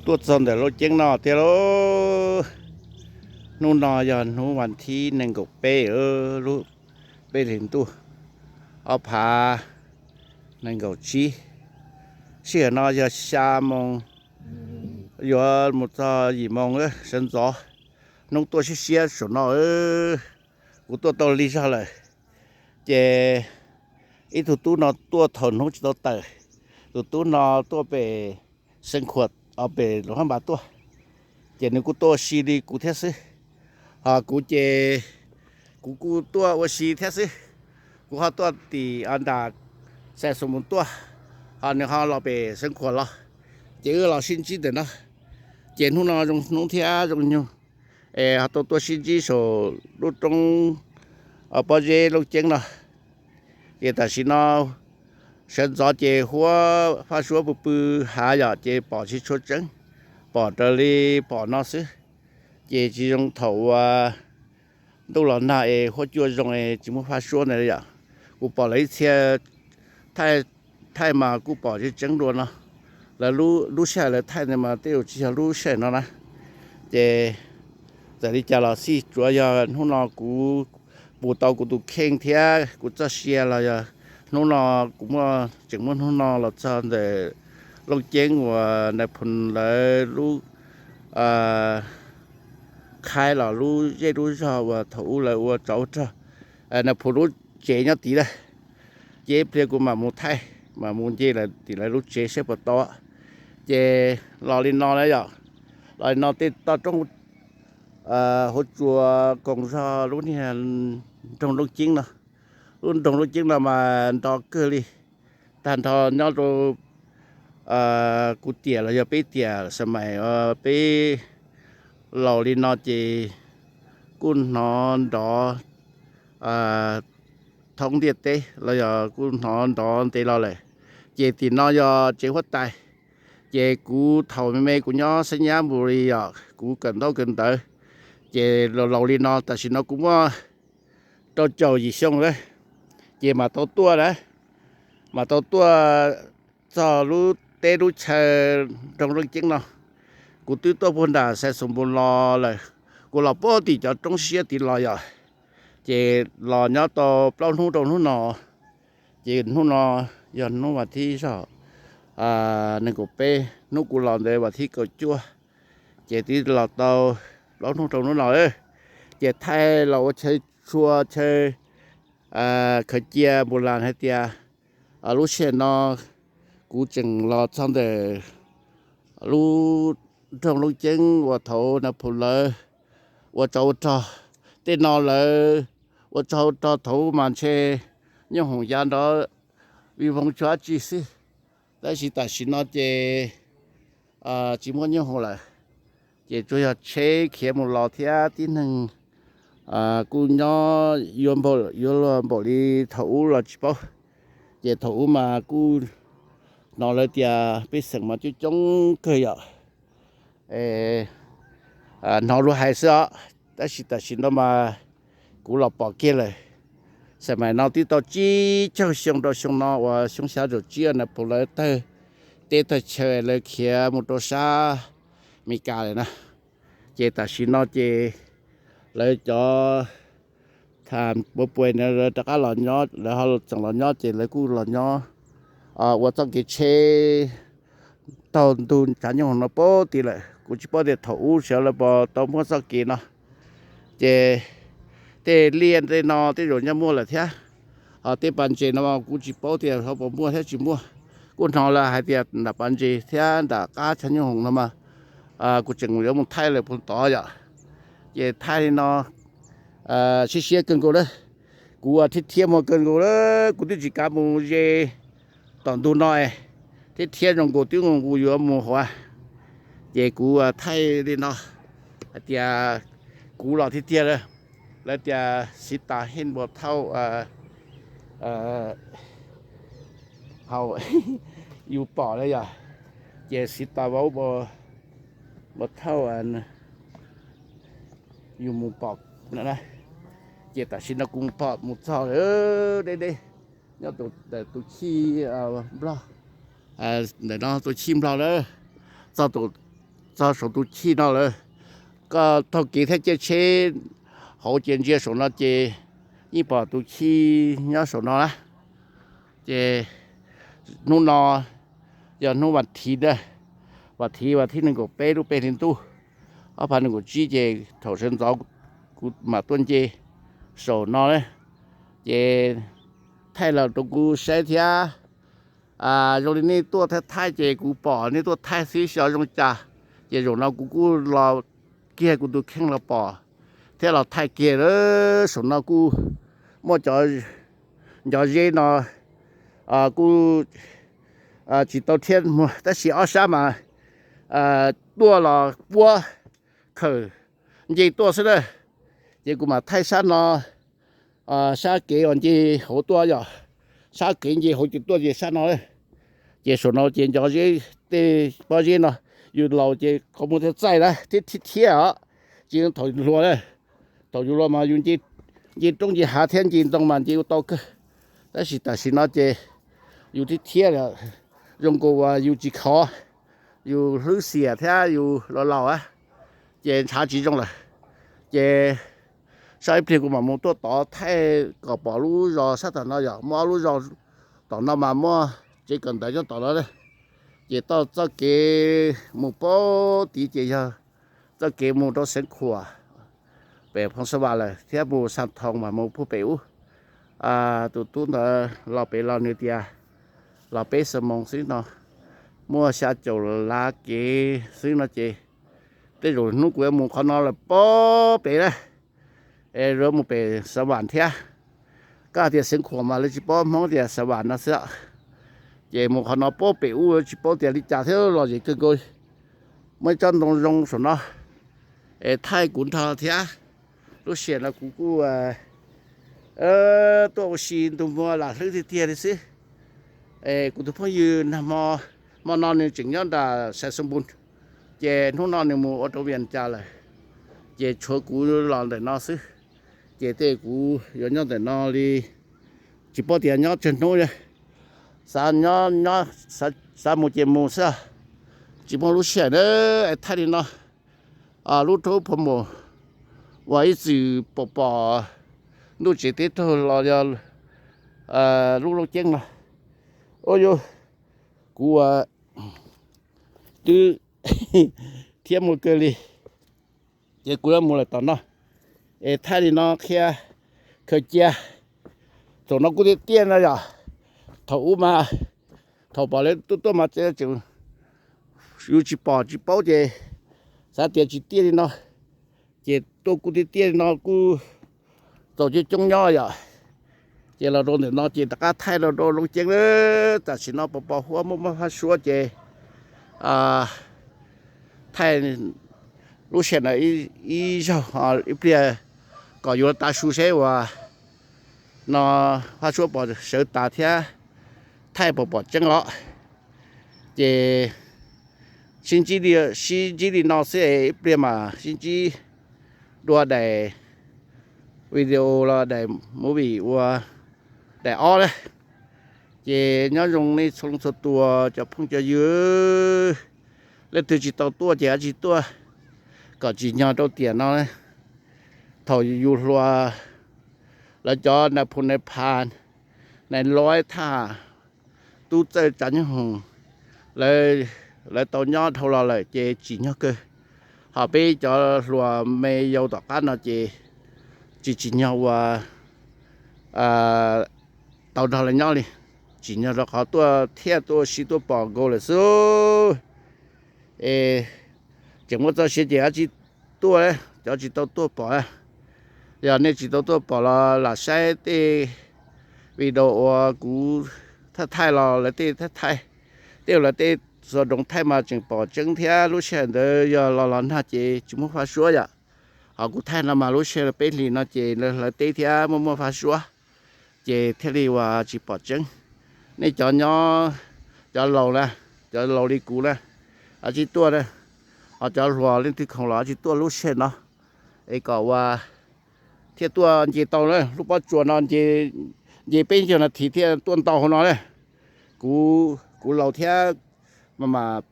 Tuaj txog ntawm Looj Ceeb no thiab lauj. Hnub no yog hnub vas thib nees nkaum peb lub peb hlis ntuj ob phav nees nkaum tsib. Sij hawm no yog xya moo yuav mus txog yim moo sawv ntxov. Hnub tuaj siab siab saum no, kuv tuaj tau lig zog lawm. Ces ib tug tub no tuaj thaum hnub tsis tau tawm, tus tub no tuaj pem Xeev Khuam, pem Luam Phab Npas tuaj, ces nws kuj tuaj ua si li kuv thiab xwb. Ho kuv ces kuv kuj tuaj ua si thiab xwb. Kuv ho tuaj tim nram Xais Xus Mus tuaj, ho nws ho los pem Xeev Khuam los, ces wb los sib ntsib ntawm no. Ces hnub no zoo hnub thiab zoo nyoog, es ho tau tuaj sib ntsib saum lub roob pob zeb Looj Ceeb no. Ces tam sim no sawv ntxov ces huab faj suab pw pw hav yom, ces pom tsis tshua tseeb, pom raws li pom no xwb. Ces tsis zoo thaum uas ntuj los nag es huab cua zoo es tsis muaj faj suab ntawd yom. Kuv pom lawv ib txhia thaij, thaij mas kuj pom tseeb tseeb dua no. Lawv lub sij hawm lawv thaij ntawd mas tej zaum tsis yog lub sij hawm no na. Ces txawm li cas los xij, tsuav yog hnub no kuv pum tau kuv tus kheej thiab kuv txoj sia los yog hnub no kuv muaj, tseem muaj hnub no los txog ntawm Looj Ceeb uas Nais Phoo lawv lub qhaib los lub zej lub zog uas thaum ub lawv ua tsov ua rog, Nais Phoo lub tsev nyob tid lawm. Ces ib pliag kuv mam mus thaij, mam mus nce lawm tim lawv lub tsev saib puas tau. Ces los li no na yom, los li no tej toj roob hauv tsuas koom zog lub niag nroog Looj Ceeb no. Lub nroog Looj Ceeb no mas nrov kawg li, tag nrho nyob rau kuv tiam los yog peb tiam xab mais peb laus li no ces kuj hnov nrov thoob ntiaj teb los yog kuj hnov nrov ntev los lawm. Ces tim no yog tsev huab tais. Ces kuv thaum me me kuv nyob Xeeb Nyab Npus Lis yom, kuv kawm ntaub kawm ntawv, ces laus laus li no tam sim no kuv muaj rau caum yim xyoo lawm, ces mam tau tuaj na, mam tau tuaj txog lub teb lub chaw nroog Looj Ceeb no. Kuv twb tuaj puag nram Xais Xus Npus los lawm, kuv los puag tim cov roob siab tid los yom, ces los nyob tau plaub hnub rau hnub no. Ces hnub no yog hnub vas thib zog nees nkaum peb, hnub kuv los ntawd vas thib kaum cuaj, ces twb los tau plaub hnub rau hnub no. Ces thaij los ua chaw tshua chaw khaws cia Npus Las hais tias lub sij hawm no kuv tseem los txog ntawm lub nroog Looj Ceeb uas thaum Nais Phoo lawv ua tsov ua rog. Tej no lawv ua tsov ua rog thaum ub mas ntshe nyoob hoom ya nrov vij voog tsuag dab tsi xwb, tab sis tam sim no ces tsis muaj nyoob hoom lawm, ces tsuas yog tsheb khiav mus los thiab tib neeg kuj nyob yuav luag npaum li thaum ub los tsis paub. Ces thaum ub mas kuj hnov lawv tias pej xeem mas coob coob kawg yom. Hnov luag hais xwb os, tab sis tam sim no mas kuv los pom kiag lawm. Xab mais no twb tau tsib caug xyoo rau xyoo no uas xyoo xya caum tsib Nais Phoo lawv tawg teb tawg chaw lawv khiav mus rau sab Meskas lawm na. Ces tam sim no ces lawv cov tham puas puas na lawv rov qab los nyob, lawv ho tseem los nyob ces lawv kuj los nyob ua txoj kev tsheb taug ntug tsav nyoob hoom no puag tid lawm. Kuv tsis paub tias thaum ub sawv lawv puas tau muab txoj kev no. Ces tej liaj tej no tej zaum nyob muaj lawm thiab. Ho tej pas ntses no kuv tsis paub tias ho puas muaj thiab tsis muaj. Kuj hnov lawv hais tias nram pas ntses thiab nram qab tsav nyoob hoom no mas kuv tseem yuav mus thaij lawm puag tod yom. Ces thaij li no siab siab kawg nkaus lawm. Kuv thiab thiab muag kawg nkaus lawm, kuv twb tsis kav mus ze tom ntug no, thiab thiab zoo nkaus twb nkaus kuv yuav mus hauv. Ces kuv thaij li no hais tias kuv los tiag tiag lawm. Lawv tias xiv tas heej npua thauj hau yus pom na yom, ces xiv tas vauv npua thauj yus mus pom no na. Ces tam sim no kuv pom mus txog deb deb nyob tus chij nplog, ntawm no tus chij nplog lawm, txog tus txog saum tus chij no lawm. Koj taug kev thiab caij tsheb hauv ces ntsia saum no ces yeej pom tus chij nyob saum no na. Ces hnub no yog hnub vas thiv, vas thiv vas thib nees nkaum peb lub peb hlis ntuj ob phav nees nkaum tsib ces thaum sawv ntxov kuv mam tuaj nce saum no na. Ces thaij los rau kuv saib thiab. Zoo li nej tuaj thaij thaij ces kuv pom nej tuaj thaij xwb xyov zoo cas. Ces zaum no kuv kuj los kiag kuv tus kheej los pom thiab los thaij kiag lawm. Saum no kuj muaj cov ncov zeb no kuj tsis tau thiab muag tab sis ob sab mas tuaj los puab khawm nce tuaj xwb na. Ces kuv mam thaij sab no, sab kev uas nce hauv tuaj yom, sab kev nce hauv ces tuaj ces sab no. Ces saum no ces ncov zeb, tej pob zeb no yus laus ces qhov muag thiaj txaij na thiab thiab thiab os. Tsis thaum hluas na, thaum yus hluas mas yus nce roob nce hav thiab nce ntoo mas nce ua tau kawg. Tab sis tam sim no ces yus thiab thiab zoo nkaus uas yus tsis khov, yus hlwb xiam thiab yus laus laus ces ntshav tsis zoo lawm. Ces saib ib pliag kuv mam mus tuaj tod thaij kom pom lub zos sab tom no yom, muaj ob lub zos tom no mas muaj tsev kawm ntawv nyob tom no. Ces toj txoj kev mus puag tid ces yog txoj kev mus rau Xeev Khuam, pem Phoo Xa Vas lawm thiab mus Xas Thoos mas mus puag pem ub. Tus tub ntawd los pem los nws tias los peb xuab moos xwb no, muaj xya caum lav kev xwb no ces tej zaum hnub kuv yuav mus qhov no lawm puag pem na. Es yuav mus pem Xa Vas thiab. Koj hais tias Xeev Khuam mas lawv tsis paub Hmoob tias Xa Vas no xwb. Ces mus qhov no puag pem ub tsis paub tias li cas thiab los zem kawg nkaus. Muaj ib tsob ntoo zoo saum no es thaij kuv nrog thiab. Lub sij hawm no kuv kuj tuaj ua si ntuj muag lam hlwb tiag tiag li xwb. Es kuv tus phooj ywg nag hmo, hmo no nws tseem nyob nram Xais Xoo Npus, ces hnub no nws mus ua rau Vias Cas lawm, ces tshuav kuv los ntawm no xwb. Ces tej kuv yuav nyob ntawm no li, tsis paub tias nyob tsawg hnub, xav nyob nyob, xav mus ces mus xwb. Tsis muaj lub sij hawm na, thaij li no. Lub roob Phoo Mos uas ib txwm pom pom ntuj tsev teb taug los yog lub Looj Ceeb no. Ua yus, kuv ua twb thiab muaj kawg li, ces kuv yuav mus lawm tom no es thaij li no qhia khaws cia. Thaum no kuj tiaj tiaj no yom, thaum ub mas, thaum pom lawv tuaj tuaj mas tseem yus tsis pom tsis paub ces xav tias tsis tiaj li no, ces tuaj kuj tiaj tiaj li no kuj txaus coob coob nyob yom. Ces los rau ntawm no ces rov qab thaij los rau Looj Ceeb lawm. Tam sim no pos pos huab muaj muaj fab suab ces thaij lub sij hawm no ib zaug, ib pliag kom yuav tav su seb uas no fab suab pom sawv tas thiab thaij pom pom tseeb os. Ces sib ntsib, sib ntsib li no xwb es ib pliag mas sib ntsib dua daim video los daim movie ua daim ob na. Ces nyob zoo nej txhua leej txhua tus cov phooj cov ywg, leej twg tsis tau tuaj ces kav tsij tuaj kom tsim nyog rau tiam no. Thaum yus hluas, lawv cov nais phoo nais phas, nais lawv thaj, tub txawj tsav nyob hoom, lawv tau nyob dhau los lawm ces tsim nyog kawg. Ho peb cov hluas me yau tom qab no ces tsis tsim nyog ua tau nrog lawv nyob li, tsim nyog rau qhov tuaj thiaj tuaj ua si tuaj pom nkaus lawm xwb. Es tseem muaj txoj sia ces kav tsij tuaj, cov tsis tau tuaj pom. Yog nej tsis tau tuaj pom los lam saib tej video uas kuv thaij thaij los lawv tej thaij thaij, tej lawv tej xuas droos thaij mas tseem pom tseeb thiab lub sij hawm ntawd yog los los nag ces tsis muaj faj suab yom. Ho kuv thaij no mas lub sij hawm peb hlis no ces lawv hlawv teb thiab muaj muaj faj suab, ces thiaj li uas tsis pom tseeb. Nej cov nyob, cov laus na, cov laus li kuv na, kav tsij tuaj na. Ho cov hluas leej twg khoom los kav tsij tuaj lub sij hawm no es kom uas thiaj tuaj nce tau na. Lub pob tsuas no nce peb caug nas this thiaj tuaj ntau hauv no na. Kuv, kuv laus thiab mas mas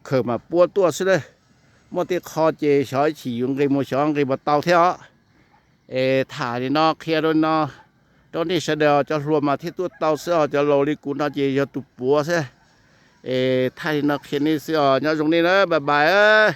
khawm mas puab tuaj xwb na. Muaj tej qho ces xyov ib chim yus nqis mus xyov nqis puas tau thiab os. Es tham li no qhia rau no rau nej sawv daws, cov hluas mas thiaj tuaj tau xwb os, cov laus li kuv no ces yog tus puav xwb. Es thaij li no qhia nej xwb os, nyob zoo nej na, bye bye,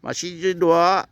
mam sib ntsib dua.